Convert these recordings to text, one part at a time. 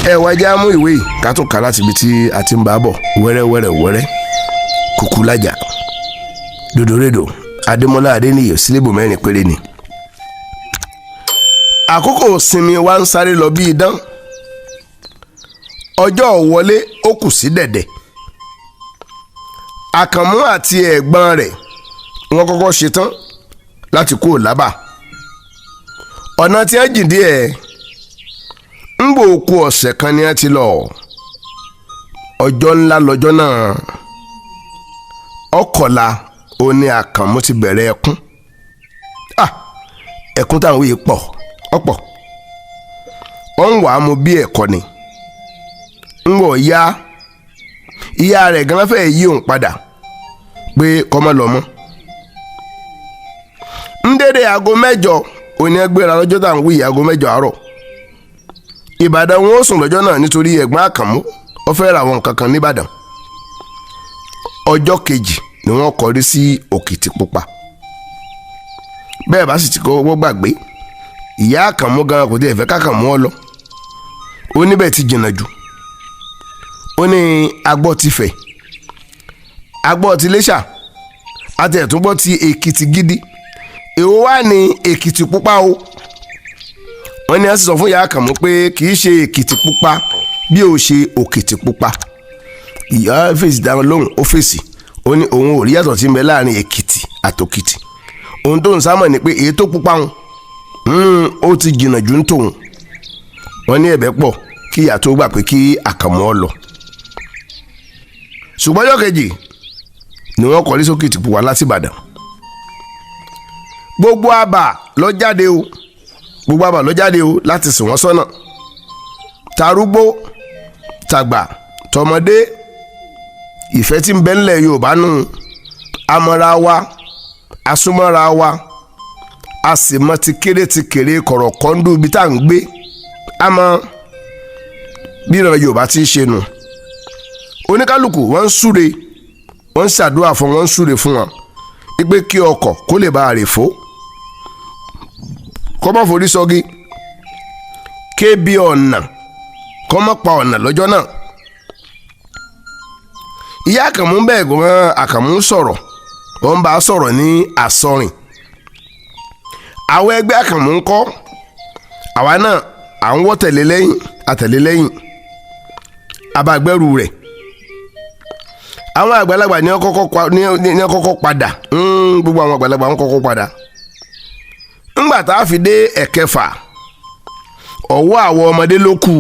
Ẹ wá já mú ìwé yìí ká tún kà láti ibi tí a ti ń bá bọ̀ wẹ́rẹ́wẹ́rẹ́ wẹ́rẹ́. Kúkú lájà dòdòrédò Adémọ́lá Adéníyì, sílébù 4 péré ni. Àkókò sinmi wa ń sáré lọ bí idán. Ọjọ́ wọlé, ó kù sí dẹ̀dẹ̀. Àkànmú àti ẹ̀gbọ́n rẹ̀, wọ́n kọ́kọ́ ṣetán láti kúrò lábà. Ọ̀nà tí wọ́n jìn díẹ̀ ń bò kú ọ̀sẹ̀ kan ni wọ́n ti lọ. Ọjọ́ ńlá lọ́jọ́ náà. Ọkọ̀la ó ní Àkànmú ti bẹ̀rẹ̀ ẹkún. Ah, ẹkún táwọn yìí pọ̀ ọ̀pọ̀. Ó ń wàá mu bí ẹ̀kọ́ ni ń wọ̀ ya. Ìyá rẹ̀ gan fẹ́ yí òun padà pé kọ́mọ lọ mọ́. Ń dédé aago 8 òní ẹgbẹ́ra lọ́jọ́ tá à ń wí, aago 8 àárọ̀. Ìbàdàn wọn ó sùn lọ́jọ́ náà nítorí ẹ̀gbọ́n Àkànmú ó fẹ́ ra àwọn nǹkan kan nìbàdàn. Ọjọ́ kejì ni wọ́n kọrí sí Òkìtìpupa. Bẹ́ẹ̀ bá sì ti kọ́ gbàgbé, ìyá Àkànmú gan kò tiẹ̀ fẹ́ kákànmú ọ lọ. Ó níbẹ̀ ti jìnnà jù. Ó ní agbọ́ ti fẹ̀, agbọ́ ti Iléṣà, àti ẹ̀túngbọ́ ti Èkìtì gidi. Èwo wá ní Èkìtì Pupa o? Wọ́n ní a sì sọ fún ìyá Àkànmú pé kì í ṣe Èkìtì Pupa bí ó ṣe Òkìtì Pupa. Ìyá fèsì dáhùn lóhùn, ó fèsì, ó ní òun ò rí yàtọ̀ tí ń bẹ láàrin Èkìtì àtòkìtì. Ohun tó ń sámọ̀ ni pé èyí tó pupa ń ó ti jìnnà jù ń tòun. Wọ́n ní ẹ̀bẹ̀ pọ̀ kí ìyá tó gbà pé kí Àkànmú ọ lọ. Ṣùgbọ́n ọjọ́ kejì ni wọ́n kọrí sókìtì Pupa láti Ìbàdàn. Gbogbo àbà ló jáde o, gbogbo àbà ló jáde o láti sìn wọ́n sọ́nà, tarúgbó tàgbà tọmọdé. Ìfẹ́ tí ń bẹ ńlẹ̀ Yorùbá nù. Amọ̀ra wa, asúmọ́ra wa, a sì mọ ti kéré ti kéré kọ̀rọ̀ kọ́ńdú ibi tá à ń gbé. Àmọ́ bí ìran Yorùbá ti ń ṣe nù, oníkálukú wọ́n ń súre, wọ́n ń ṣàdúrà fún wọ́n, ń súre fún wọn wípé kí ọkọ̀ kó lè bá a rè fó, kó má forí sọ́gi, kébi ọ̀nà kó má pa ọ̀nà lọ́jọ́ náà. Ìyá Àkànmú bẹ́ẹ̀ gan. Àkànmú sọ̀rọ̀, wọ́n bá a sọ̀rọ̀ ní àsọrìn. Àwọn ẹgbẹ́ Àkànmú ń kọ́, àwa náà à ń wọ́ tẹ̀lé lẹ́yìn, àtẹ̀lé lẹ́yìn abágbẹ́rù rẹ̀. Àwọn àgbàlagbà ní wọ́n kọ́kọ́ padà. Gbogbo àwọn àgbàlagbà wọ́n kọ́kọ́ padà. Ńgbà tá a fi dé ẹ̀kẹfà, ọwọ́ àwọn ọmọdé ló kù.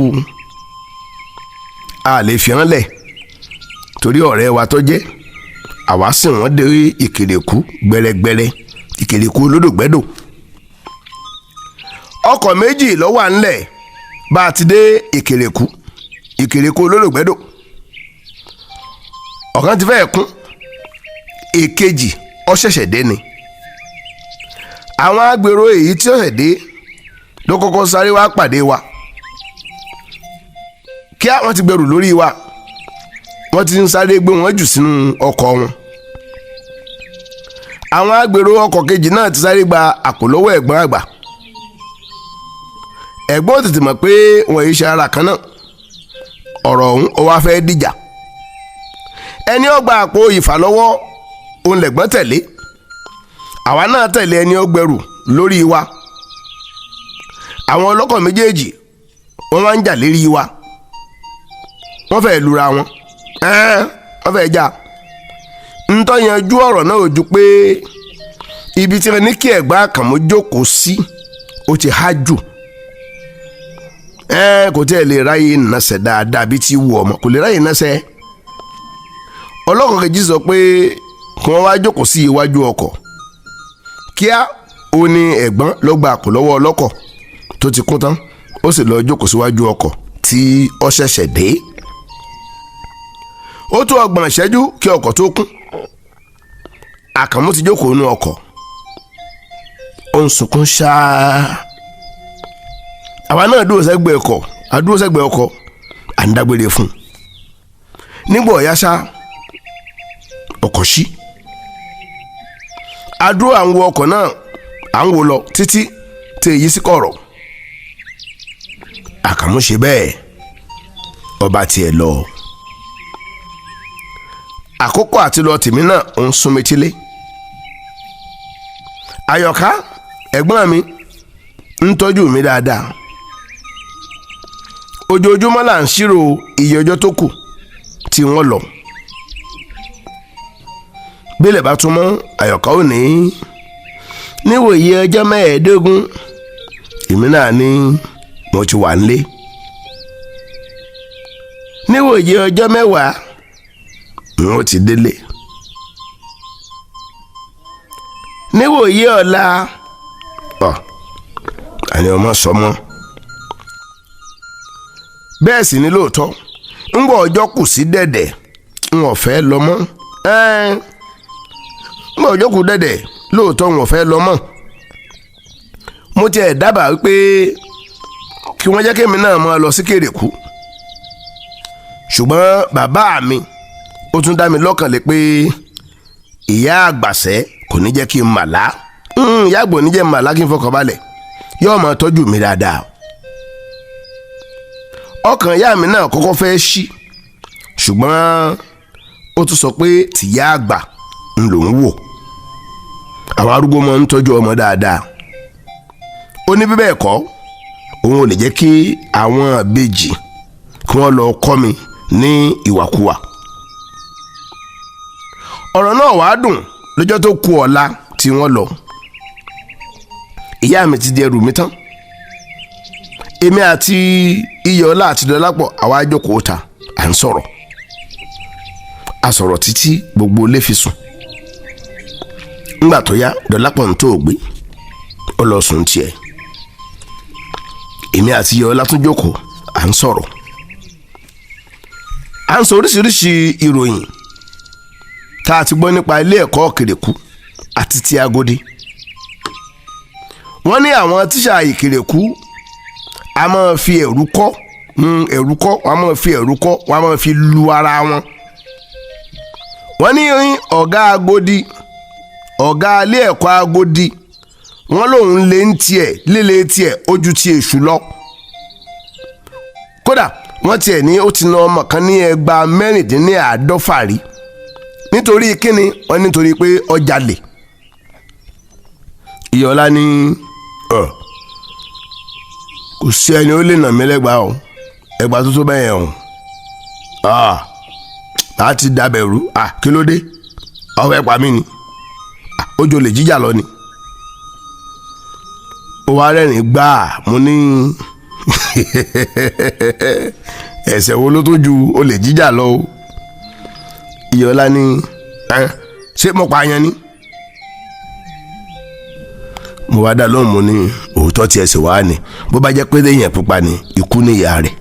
A lè fi hàn lẹ̀ torí ọ̀rẹ́ wa tó jẹ́ àwa sì wọ́n dé Ìkèrèkú gbẹrẹgbẹrẹ, Ìkèrèkú olódògbẹ́dò. Ọkọ̀ 2 ló wà ńlẹ̀ bá a ti dé Ìkèrèkú, Ìkèrèkú olódògbẹ́dò. Ọ̀kan ti fẹ́ẹ̀ kún, èkejì ó ṣẹ̀ṣẹ̀ dé ni. Àwọn agbèrò èyí tí ó ṣẹ̀ dé ló kọ́kọ́ sáré wá pàdé wa. Kí àwọn ti gbèrú lórí wa, wọ́n ti ń sáré gbé wọn jù sínú ọkọ̀ wọn. Àwọn agbèrò ọkọ̀ kejì náà ti sáré gba àpò lọ́wọ́ ẹ̀gbọ́n àgbà. Ẹ̀gbọ́n tètè mọ̀ pé wọ́n yìí ṣe ara kan náà. Ọ̀rọ̀ ọ̀hún ó wá fẹ́ dìjà. Ẹni ó gba àpò ìfà lọ́wọ́ òun lẹ̀gbọ́n tẹ̀lé. Àwa náà tẹ̀lé ẹni ó gbẹrù lórí wa. Àwọn ọlọ́kọ̀ méjèèjì, wọ́n máa ń jà lérí wa. Wọ́n fẹ́ẹ́ lura wọn, wọ́n fẹ́ẹ́ jà. Ntọ́ yanjú ọ̀rọ̀ náà ojú pé ibi tí wọ́n ní kí ẹ̀gbọ́n Àkànmú jókòó sí, ó ti há jù. Kò tí ẹ lè ráyè nàṣẹ dáadáa bí ti wù ọmọ, kò lè ráyè nàṣẹ. Ọlọ́kọ̀ kejì sọ pé kí wọ́n wá jókòó sí iwájú ọkọ̀. Kíá, ó ní ẹ̀gbọ́n ló gba àpò lọ́wọ́ ọlọ́kọ̀ tó ti kún tán, ó sì lọ jókòó síwájú ọkọ̀ tí ó ṣẹ̀ṣẹ̀ dé. Ó tó 30 ìṣẹ́jú kí ọkọ̀ tó kún. Àkànmú ti jókòó nínú ọkọ̀, ó ń sunkún ṣáá. Àwa náà dúró sẹ́gbẹ̀ẹ́ ọkọ̀, a dúró sẹ́gbẹ̀ẹ́ ọkọ̀, à ń dágbére fún un. Nígbà ọ̀yá ṣá, ọkọ̀ ṣí. A dúró, à ń wo ọkọ̀ náà, à ń wo lọ títí tí èyí sí kọ̀rọ̀. Àkànmú ṣe bẹ́ẹ̀. Ọba tiẹ̀ lọ. Àkókò àti lọ tèmi náà ń sún metílé. Àyọ̀ká ẹ̀gbọ́n mi ń tọ́jú mi dáadáa. Ojoojúmọ́ là ń ṣírò iye ọjọ́ tó kù tí wọ́n lọ. Bílẹ̀ bá tún mọ́, Àyọ̀ká ò ní níwòye ọjọ́ 25, èmi náà ní mo ti wà nílé. Níwòye ọjọ́ 10, n ó ti délé. Níwòye ọ̀la, ọ̀ àní ọmọ sọmọ. Bẹ́ẹ̀ sì ni lóòótọ́, ńgbọ́ ọjọ́ kù sí dẹ̀dẹ̀, n ò fẹ́ lọ mọ́. Ńgbọ́ ọjọ́ kù dẹ̀dẹ̀ lóòótọ́, n ò fẹ́ lọ mọ́. Mo tiẹ̀ dábàá wípé kí wọ́n jẹ́ kémi náà máa lọ sí Kèrèkú, ṣùgbọ́n bàbá mi ó tún dá mi lọ́kàn lé pé ìyá àgbàṣẹ́ kò ní jẹ́ kí n màlá. Ìyá àgbò ní jẹ́ màlá, kí n fọkàn balẹ̀, yóò máa tọ́jú mi dáadáa. Ọkàn ìyá mi náà kọ́kọ́ fẹ́ ṣí, ṣùgbọ́n ó tún sọ pé tìyá àgbà ń lòún wò, àwọn arúgbó máa ń tọ́jú ọmọ dáadáa. Ó ní bí bẹ́ẹ̀ kọ́, òun ò lè jẹ́ kí àwọn ìbejì kí wọ́n lọ kọ́ mi ní ìwàkuwà. Ọ̀rọ̀ náà wàá dùn lọ́jọ́ tó kù ọ̀la tí wọ́n lọ. Ìyá mi ti di ẹrù mi tán. Èmi àti Iyọ̀lá àti Dọlápọ̀ àwa jókòó ta, à ń sọ̀rọ̀. A sọ̀rọ̀ títí gbogbo ilé fi sùn. Ńgbà tó yá, Dọlápọ̀ ń tó ògbé, ó lọ sùn tiẹ̀. Èmi àti Iyọ̀lá tún jókòó, à ń sọ̀rọ̀. À ń sọ oríṣiríṣi ìròyìn tá a ti gbọ́ nípa ilé ẹ̀kọ́ Ìkìrèkú àti ti Agodi. Wọ́n ní àwọn tíṣà Ìkìrèkú a máa fi ẹ̀rú kọ́, ẹ̀rú kọ́, wọ́n a máa fi ẹ̀rú kọ́, wọ́n a máa fi lu ara wọn. Wọ́n ní ọ̀gá Agodi, ọ̀gá ilé ẹ̀kọ́ Agodi, wọ́n lòun lé ń tiẹ̀ líle tiẹ̀ ojú ti èṣù lọ. Kódà wọ́n tiẹ̀ ní ó ti na ọmọ kan ní ẹgbàá 46 rí. Nítorí kíni? Wọ́n nítorí pé ó jalè. Iyọ̀lá ní kò sí ẹni ó lè nà mí lẹ́gbàá o, ẹgbàá tó tó bẹ́ẹ̀ yẹn o, láti dàbẹ̀rú, kí ló dé, ọ̀fẹ́ pa mí ni, ó jolè jíjà lọ ni. Ó wá rẹ́rìn gbáà. Mo ní ẹ̀ṣẹ̀ wo ló tó ju olè jíjà lọ o? Iyọ̀lá ní ṣé mo pa ayan ni? Mo wá dá lóhùn, mo ní òótọ́ tí ẹsẹ̀ wá ni, bó bá jẹ́ pé èèyàn pupa ni, ikú ní ìyá rẹ̀.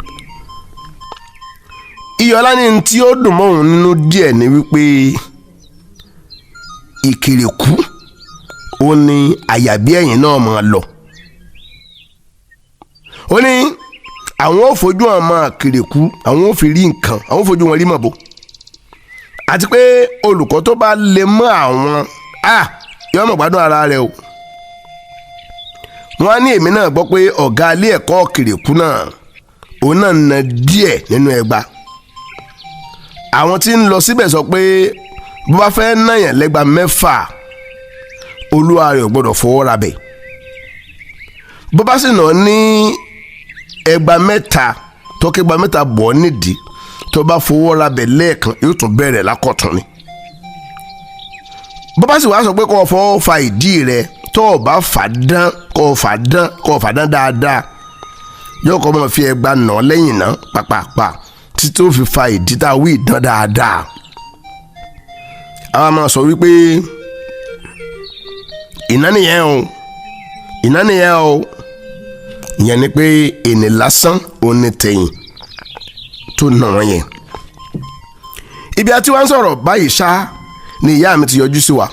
Iyọ̀lá ní tí ó dùn mọ́ òun nínú díẹ̀ ni wípé Ìkìrèkú ó ní àyàbí ẹ̀yìn náà máa lọ. Ó ní àwọn ò fojú àwọn máa Kìrèkú, àwọn ò fi rí nǹkan, àwọn ò fojú wọn rí mọ̀bó, àti pé olùkọ́ tó bá lè mọ́ àwọn yóò mọ̀ gbádùn ara rẹ̀ o. Wọ́n á ní èmi náà gbọ́ pé ọ̀gá ilé ẹ̀kọ́ Kìrèkú náà òun náà na díẹ̀ nínú ẹgba. Àwọn tí ń lọ síbẹ̀ sọ pé bó bá fẹ́ náyàn lẹ́gba 6, olúwa rẹ̀ ò gbọ́dọ̀ fọwọ́ ra bẹ̀. Bó bá sì nà ní ẹgba 3, tọ́kẹ́gba 3 bọ̀ nídìí, tó bá fọwọ́ ra bẹ̀ lẹ́ẹ̀kan, yóò tún bẹ̀rẹ̀ lákọ̀tún ni. Bó bá sì wá sọ pé kó o fọwọ́ fa ìdí rẹ̀, tó o bá fà dán, kó o fà dán, kó o fà dán dáadáa, yóò kọ́ mọ́ fi ẹgba nà lẹ́yìn náà pàpàpà títí ó fi fa ìdí tá a wí ìdán dáadáa. Àwa máa sọ wípé iná nìyẹn o, iná nìyẹn o. Ìyẹn ni pé ènì lásán òun ni tẹ̀yìn tó nà wọ́n yẹn. Ibi àti wá ń sọ̀rọ̀ báyìí ṣá ni ìyá mi ti yọjú sí wa,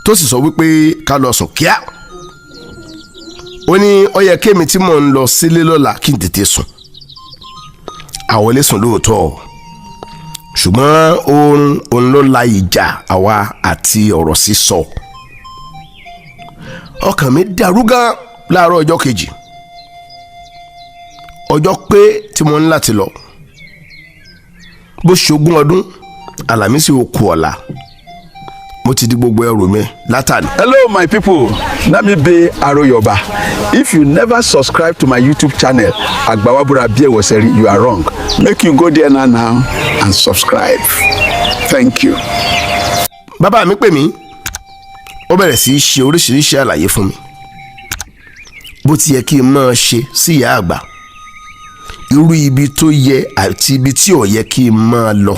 tó sì sọ wípé ká lọ sùn kíá. Ó ní ó yẹ kémi tí mò ń lọ sílé lọ́la kí n tètè sùn. Àwọn ilé sùn lóòótọ́, ṣùgbọ́n oorun òun ló la ìjà àwa àti ọ̀rọ̀ sísọ. Ọkàn mi dàrú gan láàárọ̀ ọjọ́ kejì. Ọjọ́ pé tí mo ní láti lọ, bó ṣogún ọdún, Àlàmísì ó kù ọ̀la. Mo ti di gbogbo ẹrù mi látàní. Hello, my people. Na me be Aroyoba. If you never subscribe to my YouTube channel, Agbawabura Biewoseri, you are wrong. Make you go there now now and subscribe. Thank you. Bàbá mi pè mí, ó bẹ̀rẹ̀ sí í ṣe oríṣiríṣi àlàyé fún mi bó ti yẹ kí n máa ṣe sí ìyá àgbà, irú ibi tó yẹ àti ibi tí ò yẹ kí n máa lọ,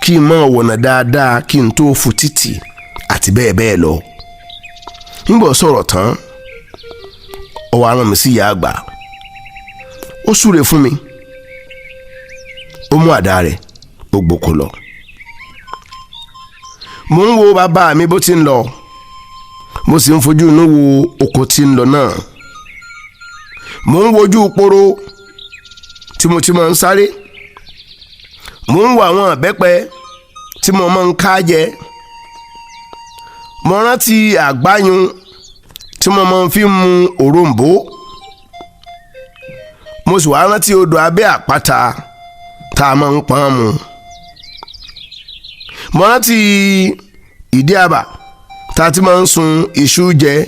kí n máa wọ̀nà dáadáa kí n tó fò títì àti bẹ́ẹ̀ bẹ́ẹ̀ lọ. Nígbà sọ̀rọ̀ tán, ó wá rán mi sí ìyá àgbà. Ó súre fún mi, ó mú àdá rẹ̀, ó gboko lọ. Mo ń wo bàbá mi bó ti ń lọ, mo sì ń fojú inú wo oko tí ń lọ náà. Mo ń wojú poro tí mo ti máa ń sáré, mo ń wo àwọn ìbẹ́pẹ tí mo máa ń ká jẹ. Mo rántí àgbáyún tí mo máa ń fi mu òrombó. Mo sì wá rántí odò abẹ́ àpáta tá a máa ń pọ́n mu. Mo rántí ìdí àbà tá a ti máa ń sun iṣu jẹ.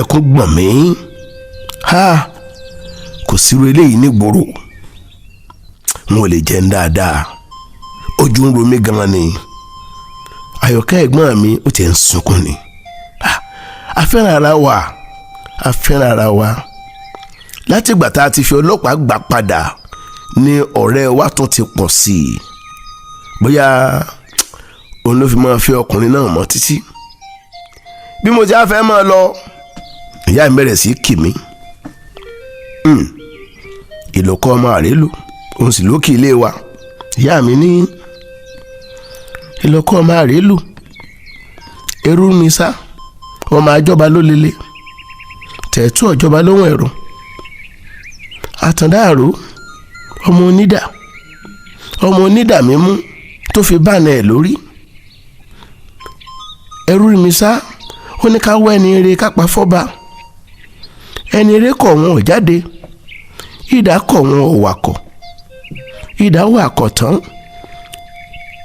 Ẹkún gbọ̀n mí. Ha, kò sírú eléyìí nígboro. N ò lè jẹun dáadáa, ojú ń ro mí gan ni. Àyọ̀ká ẹ̀gbọ́n mi, ó ti ń sunkún ni. A fẹ́ràn ara wa, a fẹ́ràn ara wa. Látìgbà tá a ti fi ọlọ́pàá gbà padà ni ọ̀rẹ́ wa tún ti pọ̀ sí i. Bóyá òun ló fi máa fi ọkùnrin náà mọ́ títí. Bí mo ti á fẹ́ máa lọ, ìyá mi bẹ̀rẹ̀ sí í kì mí. Ìlòkọ́ ọmọ àrélù, òun sì lókè ilé wa. Ìyá mi ní, "Ìlòkọ́ ọmọ àrélù, ẹrú mi sá, ọmọ àjọba ló lele tẹ̀tú ọ̀jọba lóhùn ẹ̀rọ àtàndáàrò, ọmọ onídà, ọmọ onídà mímú tó fi báàna ẹ̀ lórí. Ẹrú mi sá, ó ní ká wá ẹni eré kápá fọ́ba. Ẹni eré kọ̀ wọn ò jáde, ìdá kọ̀ wọn ò wàkọ̀, ìdá wà kọ̀ tán,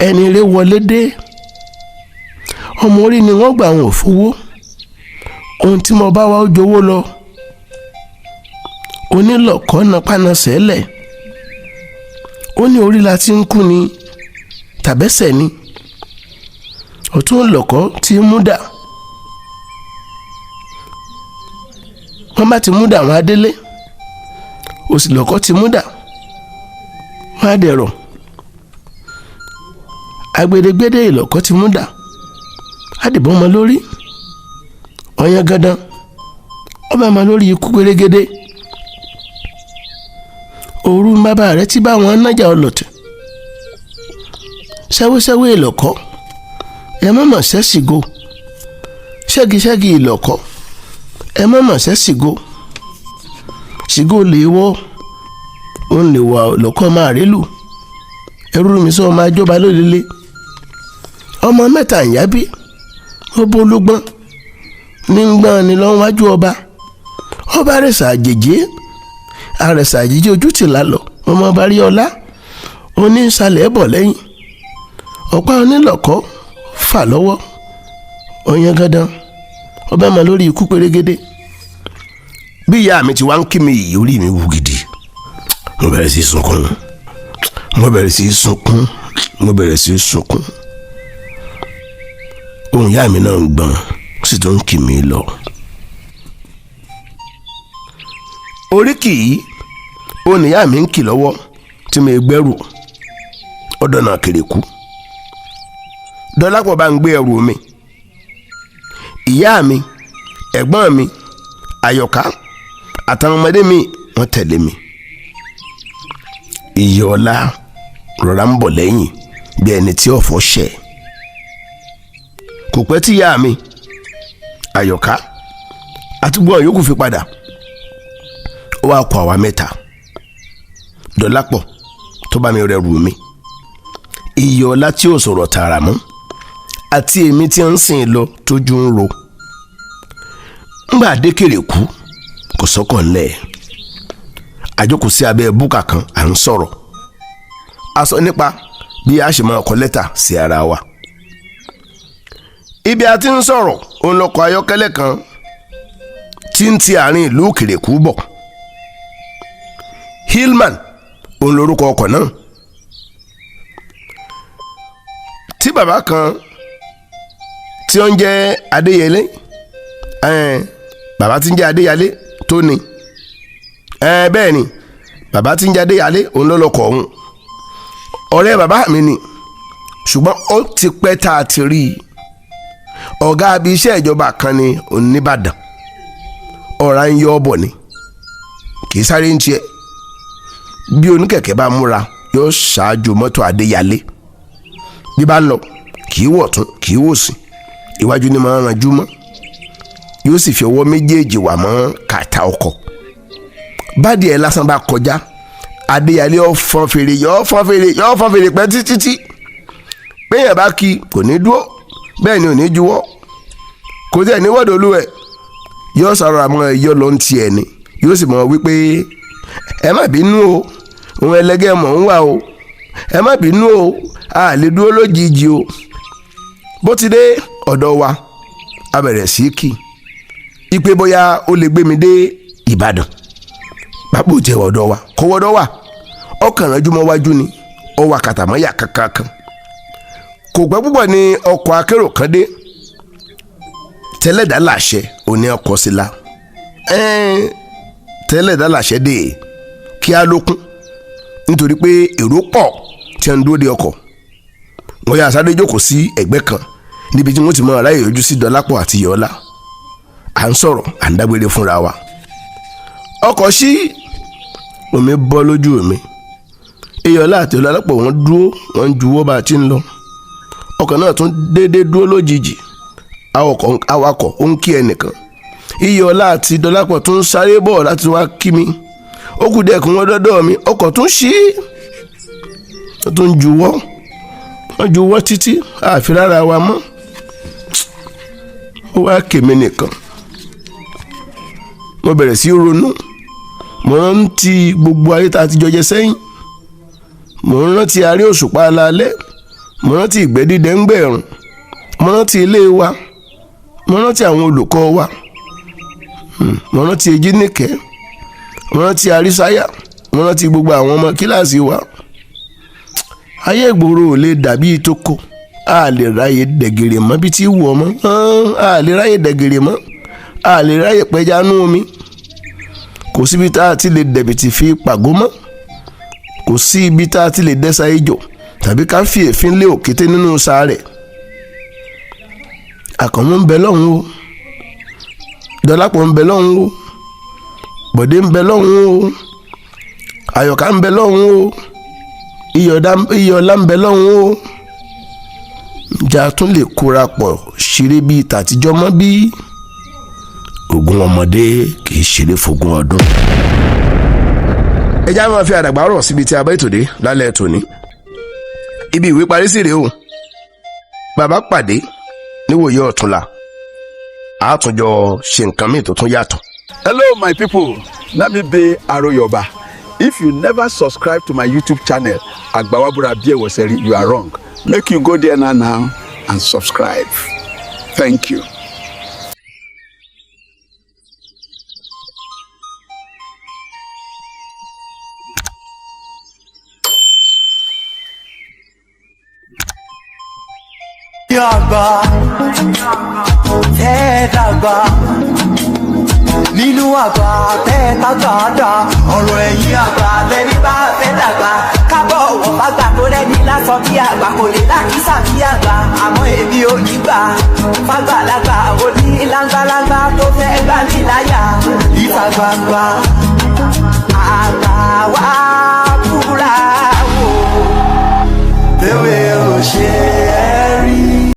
ẹni eré wọlé dé. Ọmọ orí ni wọ́n gbà, wọn ò fowó. Ohun tí mo bá wá, ó jowó lọ. Onílọ̀kọ́ napáná sẹ́lẹ̀, ó ní orí la ti ń kú ni tàbẹ́sẹ̀ ni. Ọ̀tún lọ̀kọ́ tí ń mú dà, wọ́n bá ti mú dà, wọ́n á délé. Òsì lọ̀kọ́ ti mú dà, wọ́n á dẹ̀rọ̀. Agbedegbede ìlọ̀kọ́ ti mú dà, á dìbọn mọ́ lórí ọ̀yán gandan, ọba mọ́ lórí ikú pérégedé. Òru bàbá rẹ̀ ti bá wọn nájà ọlọ̀tẹ̀. Ṣẹ́wéṣẹ́wé ìlọ̀kọ́, ẹ má mọ̀ ṣẹ́sìgò. Ṣẹ́gi-ṣẹ́gi ìlọ̀kọ́, ẹ má mọ̀ ṣẹ́sìgò. Ṣìgò lè wọ́, òun lè wà lọ́kọ́ máa rélù. Ẹrú mi sọ ọmọ àjọba lólele, ọmọ mẹ́ta ìyá bí, ó bólúgbọ́n ní gbọ́n ni lọ́n wájú ọba. Ọba àrẹ̀sà àjèjì, àrẹ̀sà àjèjì ojú tì lálọ́, ọmọ ọba rí ọlá onísàlẹ̀ bọ̀ lẹ́yìn ọ̀pá onílọ̀kọ́ fà lọ́wọ́ ọ̀yàn gandan, ọba mọ̀ lórí ikú pérégedé." Bí ìyá mi ti wá ń kí mi yìí, orí mi wú gidi. Mo bẹ̀rẹ̀ sí í sunkún, mo bẹ̀rẹ̀ sí í sunkún, mo bẹ̀rẹ̀ sí í sunkún. Ohùn ìyá mi náà ń gbọ̀n, ó sì tún ń kì mí lọ. Oríkì yìí ó ní ìyá mi ń kì lọ́wọ́ tí mo gbẹ́rù ọ̀dọ̀ náà kéré kú. Dọ́lápọ̀ bá ń gbé ẹrù mi. Ìyá mi, ẹ̀gbọ́n mi, Àyọ̀ká àtàwọn ọmọdé mi, wọ́n tẹ̀lé mi. Ìyọ̀ọ́lá rọra ń bọ̀ lẹ́yìn bí ẹni tí ọ̀fọ̀ ṣẹ̀. Kò pẹ́ tí ìyá mi, Àyọ̀ká àti gbọ́n yòókù fi padà. Ó wá kọ àwa mẹ́ta: Dọ́lápọ̀ tó bá mi rẹrù mi, Ìyọ̀ọ́lá tí ò sọ̀rọ̀ tààrà mọ́, àti èmi tí ń sìn lọ tójú ń ro. Ńgbà dékèrè kú Kò sọ́kọ̀ ńlẹ̀. Àjókòó sí abẹ́ búkà kan, à ń sọ̀rọ̀. A sọ nípa bí a ṣe máa kọ lẹ́tà sí ara wa. Ibi a ti ń sọ̀rọ̀, òun lọkọ̀ ayọ́kẹ́lẹ́ kan tí ń ti àárín ìlú Òkèrèkú bọ̀. Hillman òun lorúkọ ọkọ̀ náà. Tí bàbá kan tí ó ń jẹ́ Adéyẹlé, bàbá tí ń jẹ́ Adéyẹlé tó ní, bẹ́ẹ̀ ni, bàbá tí ń jẹ́ Adéyẹlé òun ló lọkọ̀ ọ̀hún. Ọ̀rẹ́ bàbá mi ni, ṣùgbọ́n ó ti pẹ́ tá a ti rí i. Ọ̀gá abi iṣẹ́ ìjọba kan ni Oníbàdàn. Ọ̀rá ń yọ ọ́ bọ̀ ni, kì í sáré ń tiẹ̀. Bí oníkẹ̀kẹ́ bá múra, yóò ṣáájú mọ́tò Adéyálé. Bí bá ń lọ, kì í wọ̀ tún, kì í wò sí, iwájú ni máa ń ranjú mọ́. Yóò sì fi ọwọ́ méjèèjì wà mọ́ kàtà ọkọ̀. Bádìí ẹ̀ lásán bá kọjá, Adéyálé yóò fọ́n fèrè, yóò fọ́n fèrè, yóò fọ́n fèrè pẹ́ títí tí bẹ́ẹ̀ bá kí kò ní dúró, bẹ́ẹ̀ ni ò ní juwọ́, kò tẹ̀ ní wọ́dọ̀ olúwẹ̀. Yóò sọ̀rọ̀ àmọ́ ẹ̀yọ́ ló ń tiẹ̀ ni, yóò sì mọ̀ wípé ẹ má bínú o, òun ẹlẹgẹ́ mọ̀ ń wà o, ẹ má bínú o, a lè dúró lójijì o. Bó ti dé ọ̀dọ̀ wa, a bẹ̀rẹ̀ sí í kì í pé bóyá ó lè gbé mi dé Ìbàdàn. Bàbá ò jẹ́ ọ̀dọ̀ wa, kò wọ́dọ̀ wa, ọkàn ránjú mọ́ wájú ni ó wà kàtàmọ́yà kankan kan. Kò pẹ́ púpọ̀ ni ọkọ̀ akérò kan dé. Tẹ́lẹ̀dá làṣẹ òní ọkọ̀ sí la tẹ́lẹ̀dá làṣẹ dé kí á lókun, nítorí pé èrò pọ̀ tí ń dúró de ọkọ̀. Wọ́n yà sáré jókòó sí ẹ̀gbẹ́ kan níbi tí wọ́n ti mọ aráyè yọjú sí Dọlápọ̀ àti Yọ̀ọ́lá. À ń sọ̀rọ̀, à ń dágbére fúnra wa. Ọkọ̀ sí, omi bọ́ lójú mi. Iyọ̀lá àti Ọlápọ̀ wọ́n dúró, wọ́n ń juwọ́ bá a ti ń lọ. Ọkọ̀ náà tún déédéé dúró lójijì. Awakọ̀ ó ń kí ẹnìkan. Iyọ̀lá àti Dọlápọ̀ tún sáré bọ̀ láti wá kí mi. Ó kù díẹ̀ kí wọ́n dọ́dọ̀ mi, ọkọ̀ tún ṣí, ó tún juwọ́. Wọ́n juwọ́ títí àfi rárá wa mọ́. Ó wá kèmí nìkan. Mo bẹ̀rẹ̀ sí í ronú. Mo rántí gbogbo ayé tá a ti jọ jẹ sẹ́yìn. Mo rántí aré òṣùpá alaalẹ́. Mo rántí ìgbẹ́ dídẹ ń gbẹ̀rùn. Mo rántí ilé wa. Mo rántí àwọn olùkọ́ wa. Mo rántí Ejíníkẹ́. Mo rántí Arísáyà. Mo rántí gbogbo àwọn ọmọ kíláàsì wa. Ayé ìgboro ò lè dàbí ìtókò. A lè ráyè dẹ̀gẹ̀rẹ̀ mọ́ bí tí wù ọmọ. A lè ráyè dẹ̀gẹ̀rẹ̀ mọ́. A lè ráyè pẹja nú omi. Kò síbi tá a ti lè dẹ̀bìtì fi pàgó mọ́. Kò sí ibi tá a ti lè dẹ́sà ejò tàbí ká fi èéfín lé òkété nínú sàárẹ̀. Àkànmú ń bẹ lọ́hùn o, Dọlápọ̀ ń bẹ lọ́hùn o, Bọ̀dé ń bẹ lọ́hùn o, Àyọ̀ká ń bẹ lọ́hùn o, Iyọ̀lá ń bẹ lọ́hùn o. Ǹjẹ́ a tún lè kóra pọ̀ ṣeré bíi tàtijọ́ mọ́ bí? Ogún ọmọdé kì í ṣeré fógún ọdún. Ẹ já máa fi àdàgbà rọ̀ síbi tí a bá ètò dé lálẹ́ tòní. Ibi ìwé parí sí rèé o. Bàbá pàdé níwòye ọ̀túnla, àtúnjọ ṣe nǹkan míì tó tún yàtọ̀. Hello, my people. Let me be Aroyoba. If you never subscribe to my YouTube channel, Agbawabura Biewoseri, you are wrong. Make you go there now, now and subscribe. Thank you. Àgbà tẹ́ dàgbà nínú àgbà tẹ́ tàgbà dà, ọ̀rọ̀ ẹ̀yìn àgbà lẹ́ni bá fẹ́ dàgbà kábọ̀ wọ̀ fàgbà tó rẹ́ni lásán bí àgbà kò lè lákìsà bí àgbà. Àmọ́ èmi ò ní gbà fàgbàlagbà òní láńgbàláńgbà tó fẹ́ gbà mí láyà ìta gbangba àgbà wá.